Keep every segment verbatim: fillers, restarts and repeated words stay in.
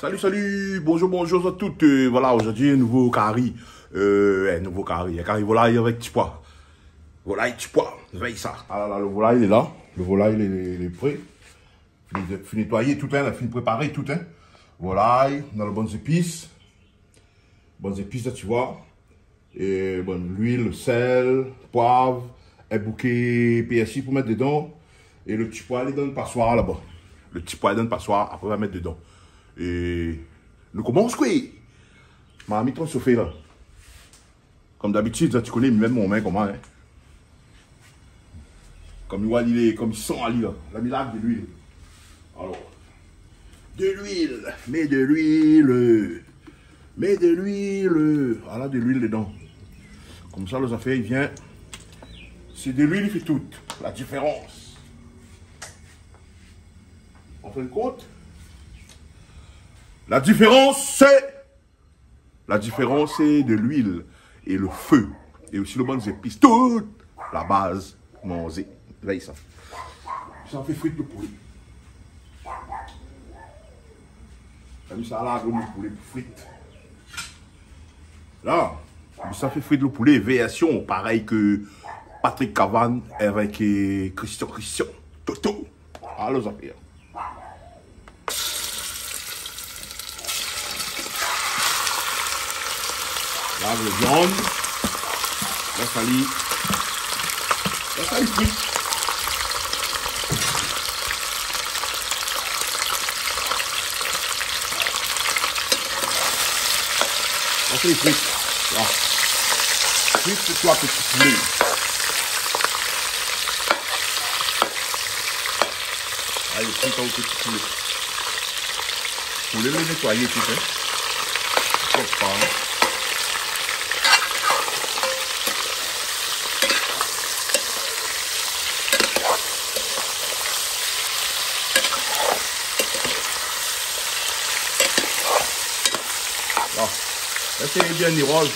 Salut, salut, bonjour, bonjour à toutes. Euh, voilà, aujourd'hui, un nouveau kari. Euh, un nouveau kari. Un kari volaille avec ti poi. Volaille, ti poi. Vèy sa. Ah là là, le volaille, il est là. Le volaille, il est, il est prêt. Fini, fini nétoiyé tout, hein, la fini préparé tout, hein. Volaille, dan le bann zépis. Bann zépis, la, ti voi. É, bon, luil, sèl, poiv, in bouké pèrsi pou mèt dedan. É le ti poi, li dan pasoir laba. Le ti poi, li dan pasoir, apré, va mèt dedan. É nou komans, koué. Marmit lé sofé, la. Kom dabitid, sa, ti koné, mèm mon min, koman, hein. Kom i voi, li lé, kom i san ali, la. La mi larg de luil. Alor, de luil, mèt de luil. Mèt de luil. Ala, de luil dedan. Komsa, lo zafèr i vien. Sé de luil i fé tout la diférans. An fin de kont, la diférans, sé La diférans, sé de luil é le fé. É osi le bann zépis. Tout la baz manzé. Vèy sa. Sa fé frit le poulé. Sa, mi sa larg le poulé pou frit. La, mi sa fé frit le poulé, vèrsion parèy ke Patrick Cavanne avèk, euh, Christian, Christian, Toto. Alor, zafèr. Lav le viann. Lès ali. Lès ali frit. Lès ali frit. La. Frit pou toi, ti poulé. Alé, frit aou ti poulé. Poulé lé nétoiyé tout, hein. Fo pa, hein. Bon. La, sé bien ni roz.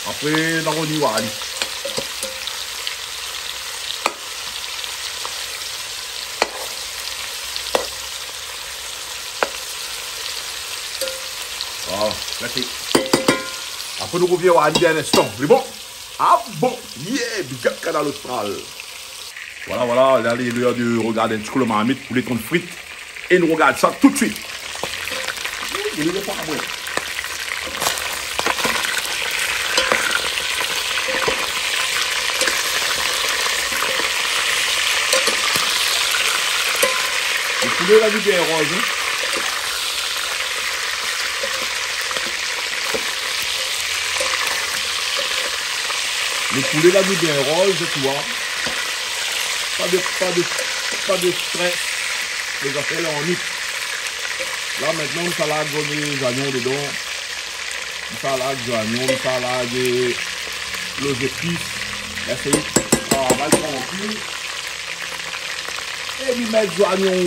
Apré, nou va ni oir ali. Voilà, mèrsi. Apré, nou rovien oir ali dan in instan. Lé bon ? Ah bon ? Yeah, big up Kanal Austral. Voilà, voilà, la lé lèr de rogard in ti kou le marmit pou lé konn frit. É nou rogard sa tout suit. Ouh, lé pa bon. Le poulé la vi bien roz, hein. Le poulé la vi bien roz, tu vois. Pa de, pa de, pa de strès. Lé zafèr la an nit. La, mintnan, nou sa larg zoignon dedan. Nou sa larg zoignon, nou sa larg lé zépis. La, sé travay trankil. É mi mèt zoignon.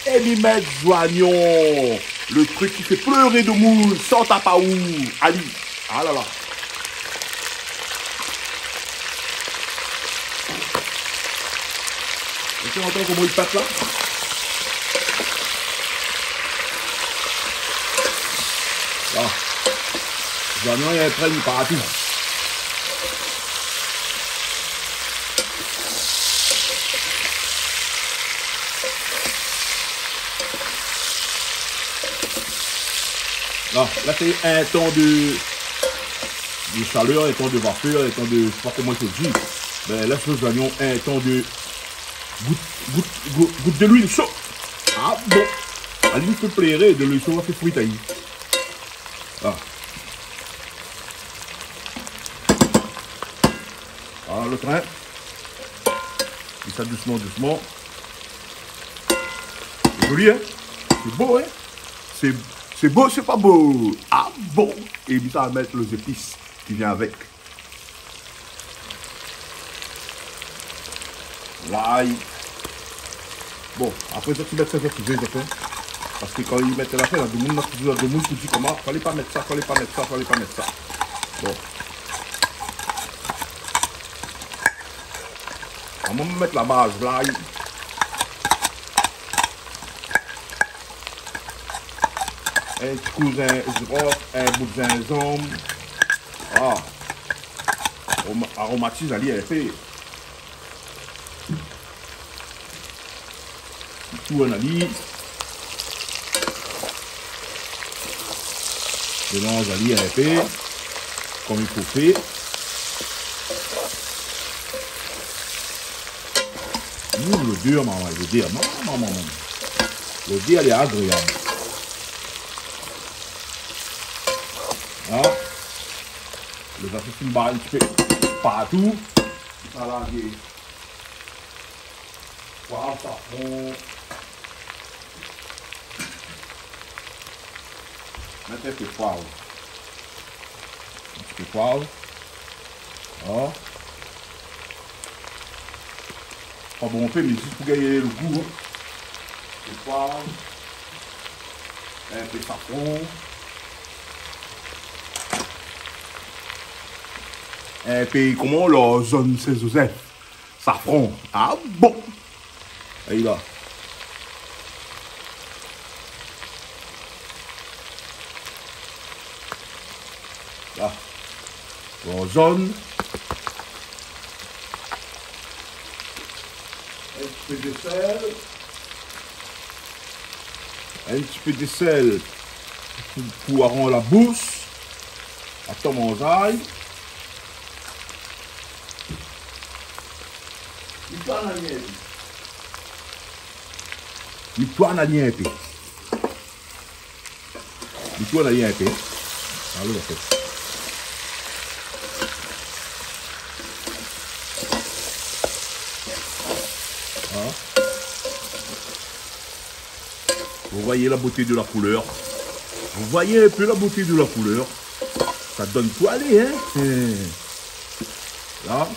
É mi mèt zoignon. Le trik ki fé pléré demoun, san tap aou. Ali. Ah la la. Ou antann koman i pèt la ? La. Zoignon i inprègn partou. La, la sé in tan de, de shalèr, in tan de vapèr, in tan de, sé pa koman i fo dir. Bin, lès lo zoignon in tan de gout, gout, gout, gout de luil sho. Ah bon. Ali i pé pléré, de luil sho, va fé frit ali. La. Voilà le trin. É sa dousman, dousman. Zoli, hein ? Sé bo, hein ? Sé, sé bo, sé pa bo. Ah bon ? É mi sa mèt lé zépis ki vien avèk. Lay. Bon, apré sa, ti mèt sa, sa, ti vé, sa fé. Paske kan i mèt la fé, la, demoun, la, toujour, la, demoun, i di koman, falé pa mèt sa, falé pa mèt sa, falé pa mèt sa. Bon. Amoin, mi mèt la baz, lay. In ti kou zirof, in bout zinzanm. Ah. Aroma-, aromatiz ali in pé. Tourn ali. Mélanz ali in pé, konm i fo fé. Mm, lodèr, momon, lodèr, momon, momon, momon. Lodèr, lé agréab. Hein? Lo zafèr fine bar in ti pé partou. Sa la, lé poiv, safran. Mèt in pé poiv. In ti pé poiv. Voilà. Pa bonpé, mé zis pou gingn lo gou, hein. In pé poiv. In pé safran. In pé, koman, lo zone Saint-Joseph. Safran. Ah bon. Ayi la. La. Lo zone. In ti pé de sèl. In ti pé de sèl pou, pou aranz la bous. Atann, manzay. Li tourn ali in pé. Li tourn ali in pé. Li tourn ali in pé. Alé, an fèt. Voilà. Vous voyez la beauté de la couleur. Vous voyez un peu la beauté de la couleur. Ça donne quoi, allez, hein? Hein. Là,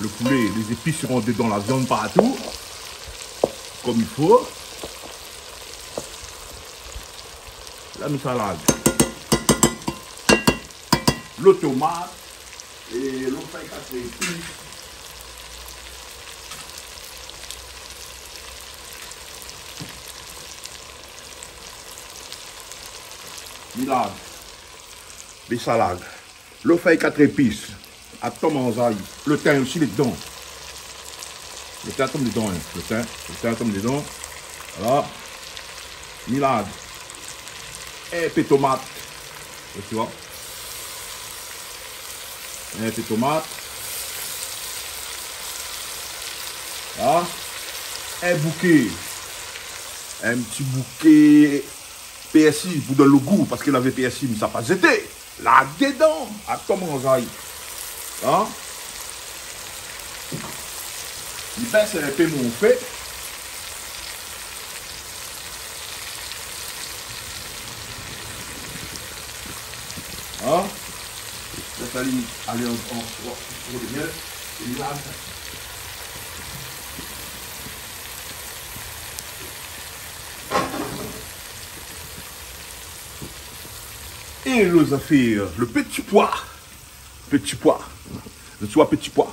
le poulet, les épices rentrent dans la viande partout, comme il faut. La mi sa larg lo tomat. É lo fèy kat zépis. Mi larg. Mi sa larg. Lo fèy kat zépis. Atann, manzay. Lo tin osi lé dedan. Lo tin i tonm dedan, hein. Lo tin, lo tin i tonm dedan. Voilà. Mi larg. In pé tomat. Ou oi? In pé tomat. La. In bouké. In ti bouké pèrsi pou donn lo gou, parske lavé pèrsi, mi sa pa zété. La dedan, atann, manzay. Hein? Mi bès in pé mon fé. Hein? Lès ali alé an, an, an, an de mièl. É la, é lo zafèr, lo ti poi. Ti poi. Lo ti poi.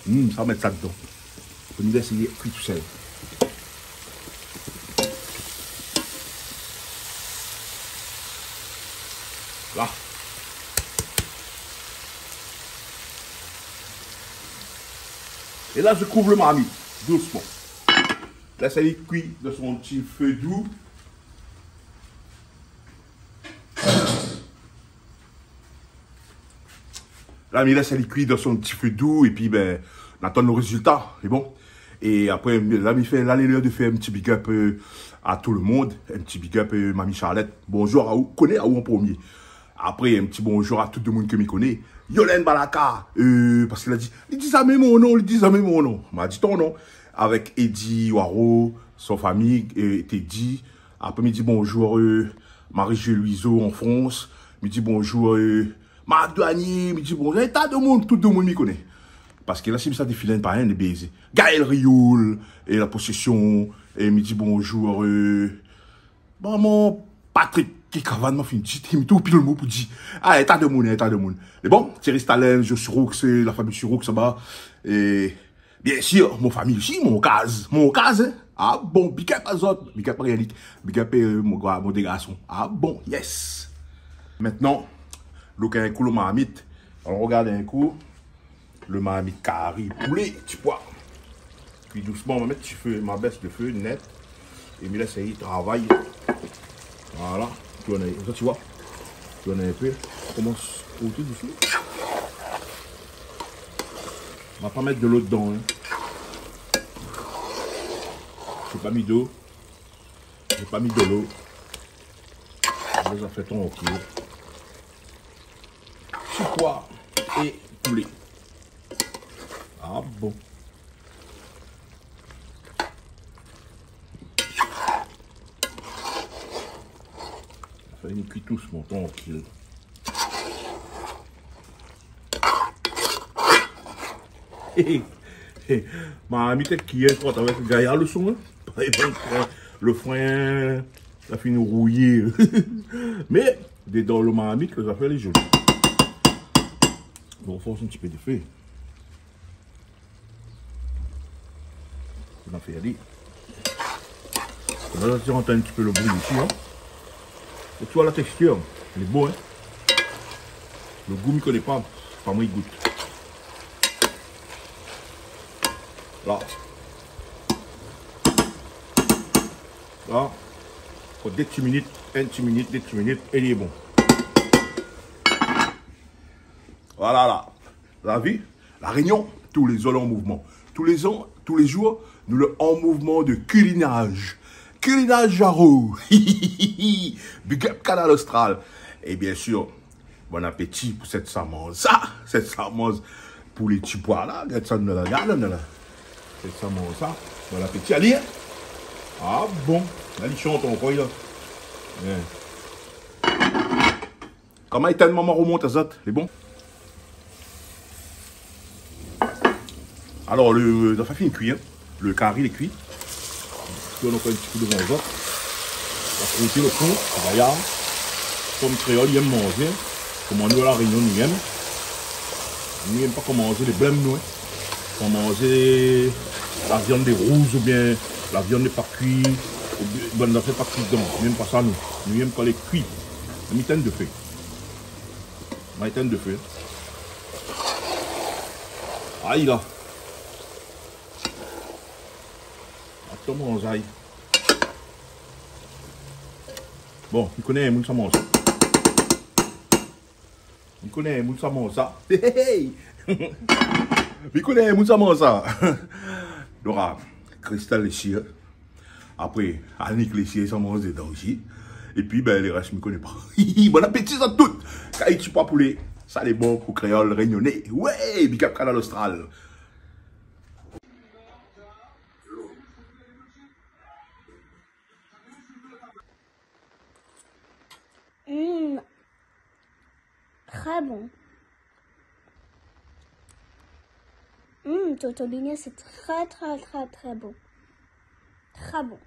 Hmm, sa mèt sa dedan. Pou nou lès ali kui tousèl. La. É la, mi kouv lo marmit dousman. Lès ali kui dan son ti fé dou. La, mi lès ali kui dan son ti fé dou, épi, bin, nou atann lo rézilta, sé bon. É apré, la, mi fé, la lé lèr de fé in ti big up, euh, a tout lo moun, in ti big up, euh, Mami Charlotte. Bonjour aou, koné aou an promié. Apré, in ti bonjour a tout demoun ke mi koné. Yolène Balaka, euh, parske la di, li di zamé mon non, li di zamé mon non. Ma di ton non. Avèk Eddy Waro, son fami, euh, Teddy. Apré, mi di bonjour, euh, Marie-Jo Louiseau an Frans. Mi di bonjour, euh, Marc Douanier, mi di bonjour. É ta demoun, tout demoun mi koné. Parske la, si mi sa défilé, pa in, lé bézé. Gaël Riol, é La Possession, é mi di bonjour, euh, momon Patrick Kikavan, ma fine di, mi trouv pi lo mo pou di. Ah, é ta demoun, é ta demoun. Mé bon, Thierry Stalin, Joss Roux, é la fami Roux, sa va. É Bien sir, mon fami osi, mon kaz, mon kaz, in. Ah bon, big up azot, big up Réalik, big up, euh, mon, mon dé garson. Ah bon, yes. Mintnan, louk in kou lo marmit. Alon rogard in kou lo marmit kari poulé, ti poi. Kui dousman, ma mèt ti fé, ma bès lo fé nèt. É mi lès ali travay. Voilà. Tourn, sa ti voi. Tourn in pé. Komans froté dousman. Ma pa mèt dolo dedan, in. J'ai pas mis d'eau. J'ai pas mis dolo. Lé zafèr trankil. Ti poi é poulé. Ah bon. Fé in kui dousman, trankil. Marmit èk kiyèr, koi, avèk gayar lo son, in. Lo frin, la fine rouyé. Mé, dedan lo marmit, ke zafèr lé zoli. Bon, fors in ti pé de fé. Nou va fé ali. La, ti antann in ti pé lo bri isi, in. É ti voi la tékstir, lé bon, in. Lo gou, mi koné pa. Pa moin i gout. La. La. Pou dé ti minit, in ti minit, dé ti minit, é lé bon. Voilà, la. La vi, La Rényon, tou lé zour lé an mouvman. Tou lé zan, tou lé zour, nou lé an mouvman de kulinaz. Kulinaz Jaro. Big up Kanal Austral. É bien sir, bon apéti pou sèt samanz. Sa, sèt samanz pou lé ti poi la. Gard sa, nou la, gard, nou la. Sèt samanz sa. Bon apéti, alé, in. Ah bon. La, li shant ankor, la. Bien. Koman i tèlman ma romont azot, lé bon. Alor, lo, zafèr fine kui, in. Lo kari lé kui. Tourn ankor in ti kou dovan zot. La froté lo fon, gayar. Kom kréol i èm manzé. Koman nou, La Rényon, nou èm. Nou èm pa koman manzé lé blèm, nou, in. Kan manzé la viann lé rouz oubien la viann lé pa kui, oubien bann zafèr pa kui dedan. Nou èm pa sa, nou. Nou èm kan lé kui. Mi tinn dofé. Mi tinn dofé. Ay la. Atann, manzay. Bon, mi koné moun sa manz. Mi koné moun sa manz sa. Hey, hey. Mi koné moun sa manz sa. Dora, Kristal lé sir. Apré, Annick lé sir, sa manz dedan osi. Épi, bin, lé rès, mi koné pa. Bon apéti zot tout. Kay ti poi poulé. Sa lé bon pou kréol rényoné. Wé, big up Kanal Austral. Hum, très bon. Hum, Toto Binet, c'est très, très, très, très bon. Très bon.